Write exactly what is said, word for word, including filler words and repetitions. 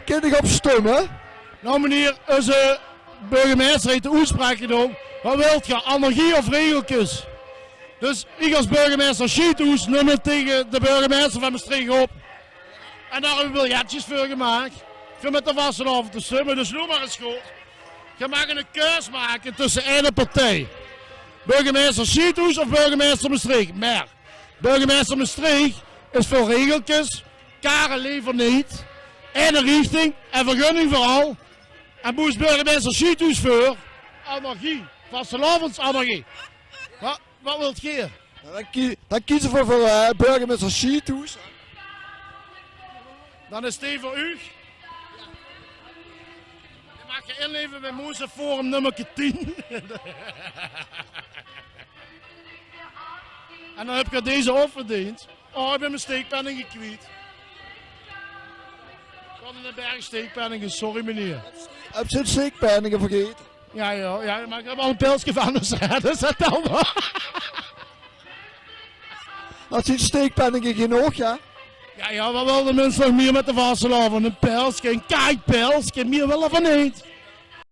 Kin ich op stumme? Nou meneer, eus burgemeister heet de oetspraok gedaon. Wat wilt geer, anarchie of regelkes? Dus ich es burgemeister Sjiethoes num 't taenge de burgemeister van Mestreech op. En dao höbbe v'r biljetjes veur gemaak. Veur mit de vastelaovend te stumme. Dus noe mer ins good. Geer maag 'n keus make tösse ein partij. Burgemeister Sjiethoes of burgemeister Mestreech. Mer burgemeister Mestreech is veur regelkes, kare leever neet, eine richting en vergunning veural. En boe is burgemeister Sjiethoes veur? Anarchie. Vastelaovendsanarchie. Wat, wat wilt geer? Nou, dan kie-, dan kieze v'r veur, eh, burgemeister Sjiethoes. Dan is dee veur uch. Dae maag geer inlevere bie Moeseforum nummerke tien. En dan höb geer deze ouch verdeend. Oh, ich bin mien steekpenninge kwiet. Ich haw 'ne berg steekpenninge, sorry meneer. Höbs se steekpenninge vergaete? Jao, jao, jao, mer ich höb al e pilske van, dus, dus det telt waal. Det zeen steekpenninge genóg, jao? Jao, jao, wat wille de minse nog mieë mit de vastelaovend? E pilske, e kaak pilske, mieë wille v'r neet.